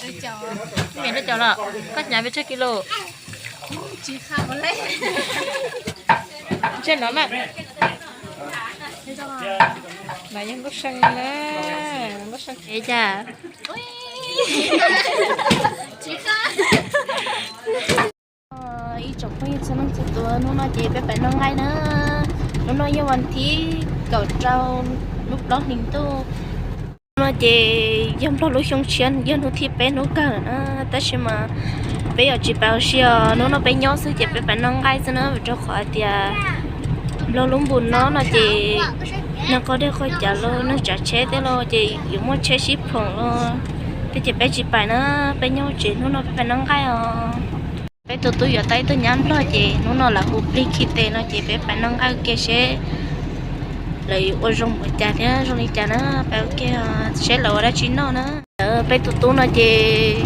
Mem rau cov los, koj hnyav pes tsawg kis lus? Ntsej no mas. Mas yog Nkauj See na, Nkauj See es cas? Ib tsoom phooj ywg txhua leej txhua tus, hnub no ces peb pais noj nqaij na. Hnub no yog vas thib kaum rau lub plaub hlis ntuj. Hnub no ces yog Nplog lub xyoo tshiab, yog hnub thib peb hnub kawg na, tab sis mas peb yuav tsis pais ua si os, hnub no peb nyob xwb ces peb pais noj nqaij xwb na, vim rau qhov hais tias Nplog lub npus no no ces neeg qoj dej qoj cawv los neeg tsav tsheb tej los ces yuav muaj tsheb sib phoom los thiab ces peb tsis pais na, peb nyob tsev hnub no peb pais noj nqaij os. Peb tus tub yuav tau ib tug nyab Nplog ces hnub no lawv hu plig khi tes no ces peb pais noj nqaij ua ke seb lawv ua zoo npaum cas thiab zoo li cas na, pais ua ke seb lawv ua dab tsi noj na. Peb tus tub no ces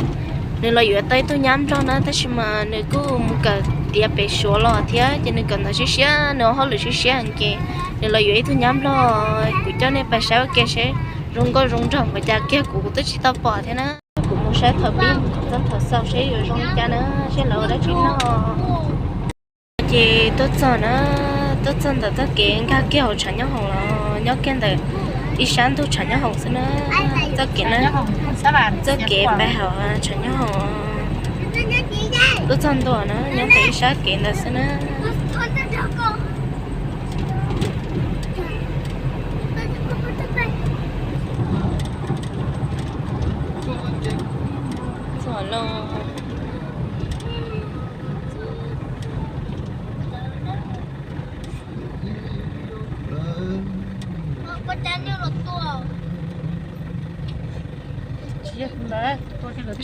nws los yuav tau ib tug nyab Nplog na, tab sis mas nws kuj mus kawm tiav pem Suav los thiab ces nws kawm ntawv siab siab, nws ua hauj lwm siab siab ces nws los yuav ib tug nyab Nplog, kuv coj nej pais saib ua ke seb zoo nkauj zoo nraug npaum cas kiag, kuv kuv twb tsis tau pom thiab na. Kuv mus saib thaum pib txog thaum xaus seb yuav zoo li cas na, seb lawv ua dab tsi noj. Ces tuaj txog na, tuaj txog ntawm txoj kev nkag kiag hauv tshav nyob hoom los nyob kiag ntawm ib sab ntug tshav nyob hoom xwb na. Txoj kev na, txoj kev pais hauv tshav nyob hoom. Tuaj txog ntua na, nyob ntawm ib sab kev ntawd xwb na.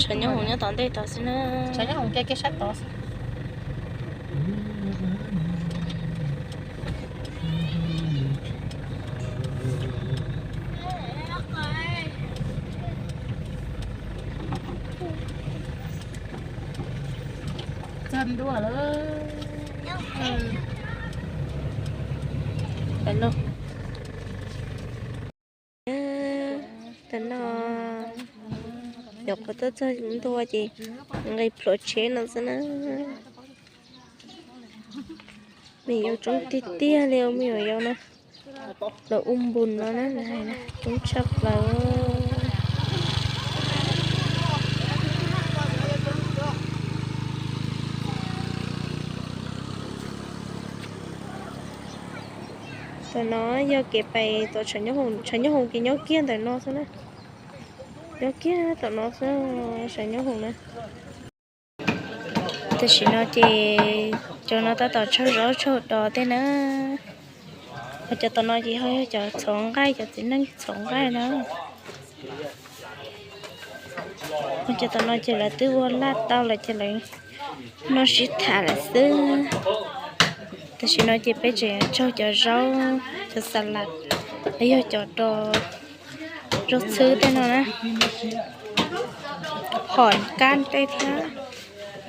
Tshav nyob hoom nyob tom ntej tod xwb na. Txog ntua lawm. Tam no, tam no nyuam qhuav tuaj txog ntua ces nqis plhuav tsheb no xwb na. Me nyuam yaus coob tiag tiag li, me nyuam yaus no los u npus no na, coob tshaj plaws. Tom no yog kev pais tom tshav nyob hoom, tshav nyob hoom ces nyob kiag ntawm no xwb na. Nyob kiag tom no xwb, tshav nyob hoom na. Tam sim no ces cov no tab tom tsau zaub tsau dos tej na. Ho cov tom no ces ho yog cov txhoov nqaij, cov txiv neej txhoov nqaij na. Ho cov tom no ces lawv twb ua laj tau lawm ces lawv noj sib tham lawm xwb. Tam sim no ces peb tseem tsau cov zaub, cov xa las, los yog cov rau zaub txhwb tej no na, phom kab tej thiab,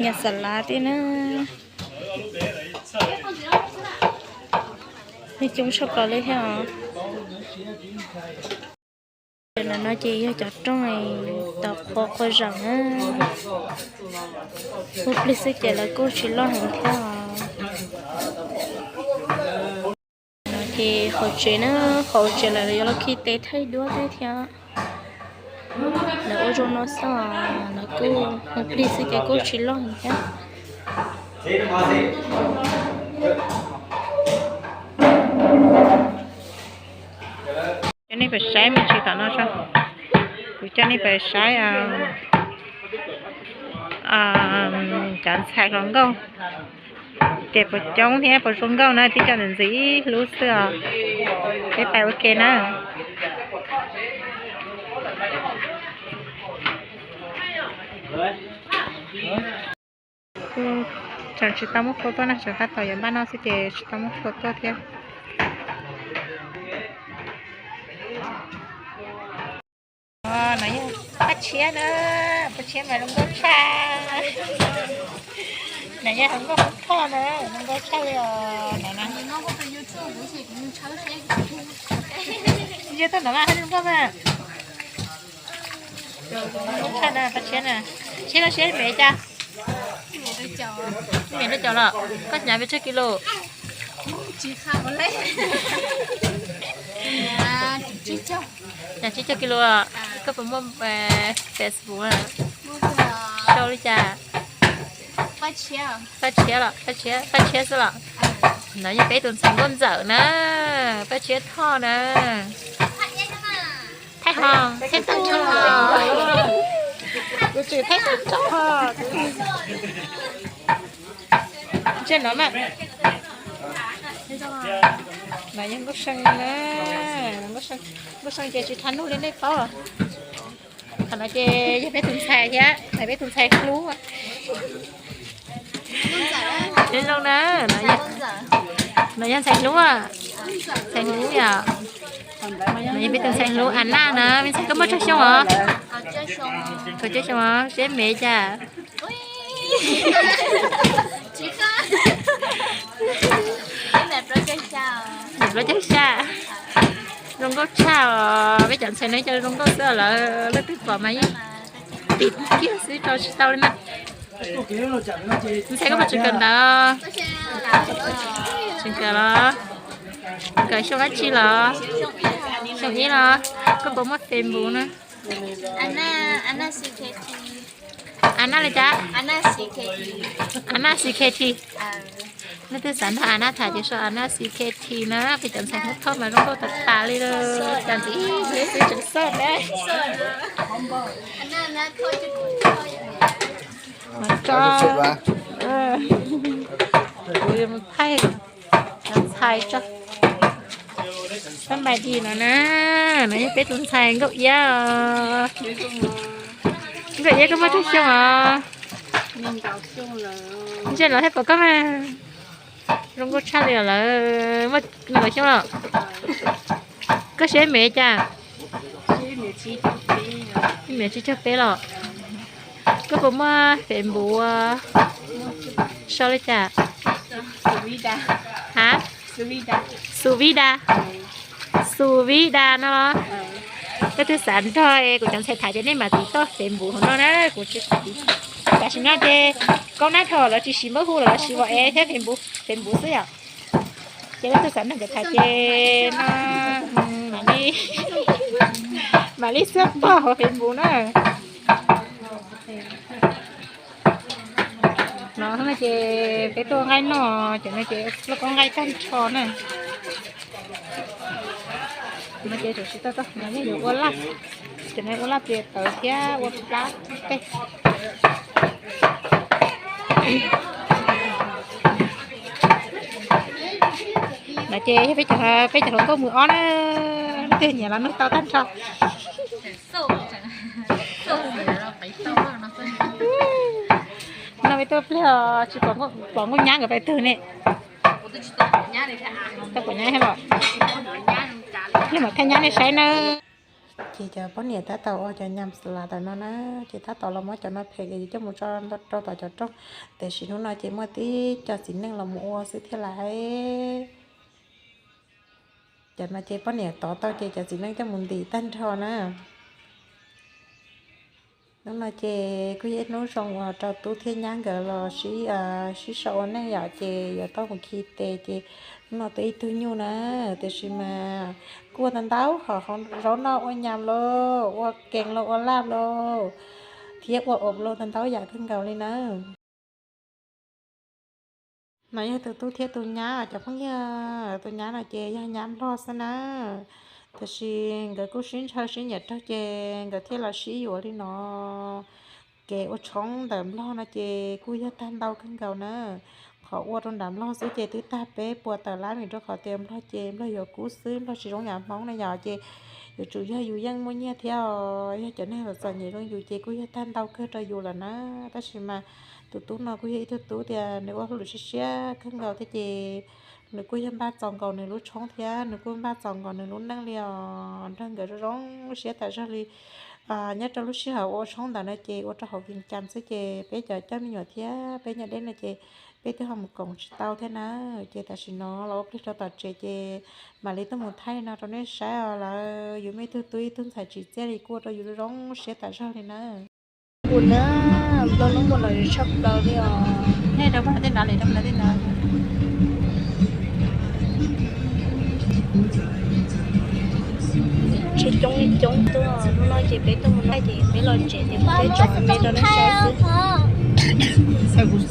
nyas xa las tej na. Neeg coob tshaj plaws li thiab os. Cov no ces yog cov rooj tau qhuav qua zaum na. Muaj plig xwb ces lawv kuj tsis loj heev thiab os. No ces hauv tsev na, hauv tsev lawv yuav los khi tes thaij duab tej thiab. Lawv ua zoo no xwb, lawv kuj muaj plig xwb ces kuj tsis loj heev thiab. Coj nej pais saib me ntsis tom no tso. Kuv coj nej pais saib cov ntxhais hluas nkauj tias puas coob thiab puas zoo nkauj na, tib co ntxim ntxim ib lub xwb os. Peb pais ua ke na. Tseem tsis tau muab khau tuaj na, tseem tab tom yuav npaj noj xwb ces tsis tau muab khau tuaj thiab. No yog paj tshiab na, paj tshiab mas zoo nkauj tshaj. No yog hluas nkauj Hmoob Thoj na, zoo nkauj tshaj li os. No na, yog tau no mas hluas nkauj mas. Paj tshiab na, Paj tshiab na. Tshiab, koj siab me cas? Me rau caum los? Koj hnyav pes tsawg kis lus? Hnyav tsib caug kis lus. Koj puas muaj Facebook? Sau li cas? Paj tshiab los? Paj tshiab xwb los? No yog peb tus ntxhais nkauj ntxawm na, Paj tshiab Thoj na. Thaij ho, thaij tag nrho. Kuv tseem thaij tag nrho. Ntshe no mas, no yog Nkauj See na, Nkauj See ces tsis thav nuj li nej paub. Qhov no ces yog peb tus ntxhais thiab, peb tus ntxhais hlub. Zoo na, no yog ntxhais hlub, ntxhais hlub yom. No yog peb tus ntxhais hlub Anas na, me ntxhais koj muaj tsawg xyoo os? Kaum cuaj xyoo os, siab me cas? Yim plaub caug xya. Zoo nkauj tshaj os, peb cov ntxhais no cov zoo nkauj xwb, lawv leej twg pom mas yeej tim kiag xwb, tso tsis tau li na. Ntxhais koj puas tseem kawm ntawv? Tseem kawm los? Kawm xyoo dab tsi los? Xyoo ib los? Koj puas muaj Facebook na? Anas li cas? Anas C K T. Leej twg xav nrog Anas tham ces sau Anas C K T na, peb cov ntxhais Hmoob Thoj mas zoo nkauj tas tas li, cas ntxiv xwb tseem xoj na. Kuv yuav mus thaij cov ntxhais tso. Tab mais di no na, no yog peb tus ntxhais Nkauj Iab os. Nkauj Iab koj muaj tsawg xyoo os? Ntshe lawv thiaj pom koj mas. Zoo nkauj tshaj li os, lawv muaj nees nkaum xyoo los? Koj siab me cas? Siab me tsib caug peb los? Koj puas muaj Facebook? Sau li cas? Ha? Su Vida. Su Vida no los? Leej twg xav nrog kuv cov ntxhais tham ces nej mam tiv toj Facebook hauv no na, kuv tsis, tam sim no ces Koob Nab Dhos lawv tsis siv npawb hu los, lawv siv WhatsApp thiab Facebook xwb yom. Ces leej twg xav nrog nkawd tham ces no, mam li, mam li xab pog hauv Facebook na. No ces peb tuaj nqaij noj, cov no ces lauj kaub nqaij tag nrho na. No ces tam sim no yeej yuav ua laj, cov no ua laj ces tawv thiab ua plab tej. No ces yog peb cov, peb cov hluas nkauj mws ob na, leej twg nyiam los nug tau tag nrho. No peb tuaj pliag tsis pom nkauj nyab nkawd pais twg ne. Tau pom nyab los, pliag mam thaij nyab nej saib na. Ces cov poj niam tab tom ua cov nyam xas las ntawm no na, ces tab tom los muab cov no phem ces coj mus tso rau tom cov rooj, tiam sis hnub no ces muaj tib co txiv neej los mus ua xwb thiab lais. Cov no ces poj niam tov tau ces cov txiv neej coj mus ntim tag nrho na. Hnub no ces kuj yog ib hnub zoo uas rau tub thiab nyab nkawd los sib, sib sau ua neej yom, ces yuav tau mus khi tes ces hnub no tuaj ib tug nyuj na, tiam sis mas kuj ua tau ntau hom, zaub noj ua nyam los, ua kees los, ua laj los, thiab ua ob los, tau ntau yam kawg nkaus li na. No yog tus tub thiab tus nyab cov phooj ywg, tus nyab no ces yog nyab nplog xwb na, tiam sis nkawd kuj sib ntshaw sib nyiam raug ces nkawd thiaj los sib yuav li no. Kev ua tshoob ntawm nplog no ces kuj yog tag ntau kawg nkaus na. Qhov ua rau nram nplog xwb ces twb tag peb puas tawm lab vim rau qhov tias nplog ces nplog yuav kub xwb, nplog tsis zoo yam Hmoob na yom, ces yuav tsum yog yus yeej muaj nyiaj thiab os. Yog cov neeg los txom nyem zoo yus ces kuj yog tag ntau kawg rau yus lawm na. Tab sis mas tus tub no kuj yog ib tug tub tias nws ua hauj lwm siab siab kawg nkaus thiab ces nws kuj yog npaj txaus nkaus nws lub tshoob thiab nws kuj npaj txaus nkaus nws lub neej li os, nrog nkawd zoo zoo siab tas zog li. Nyob rau lub sij hawm ua tshoob ntawd no ces ua rau hauv Vias Cas xwb ces peb cov coj me nyuam thiab peb nyob deb no ces peb twb ho mus koom tsis tau thiab na. Ces tam sim no los ua plig rau tom tsev ces mam li tuaj mus thaij no rau nej saib os. Lawv yus muaj ib tug tub ib tug ntxhais tsim txiaj li kuj ua rau yus zoo siab tas zog li na. Kuv na, nplooj lub npua los tshaj plaws li os. Nej rau pab tej nrad li rau pab tej nrad. Tsheb coob li coob tuaj, hnub no ces peb tuaj mus no ces peb los tsev ces peb tso me rau nej saib xwb.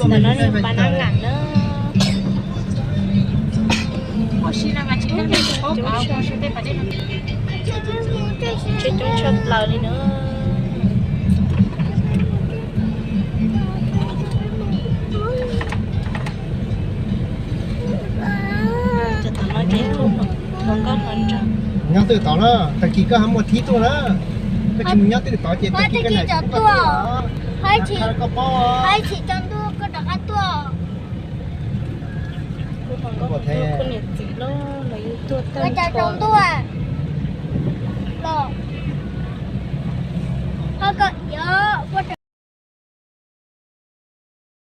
Ntawm no yog Pas Nab Ngam na. Tsheb coob tshaj plaws li na. Cov tom no ces hluas nkauj hluas nraug. Nyob twj tod na, tag kis koj ho muaj thib tuaj na. Koj tsis mus nyob twj tod ces tag kis koj niam tsis tuaj. Koj pob, koj tsis tso ntuj koj rov qab tuaj. Kuv hluas nkauj hluas nraug, kuv niam txiv los los yeej tuaj tag nrho.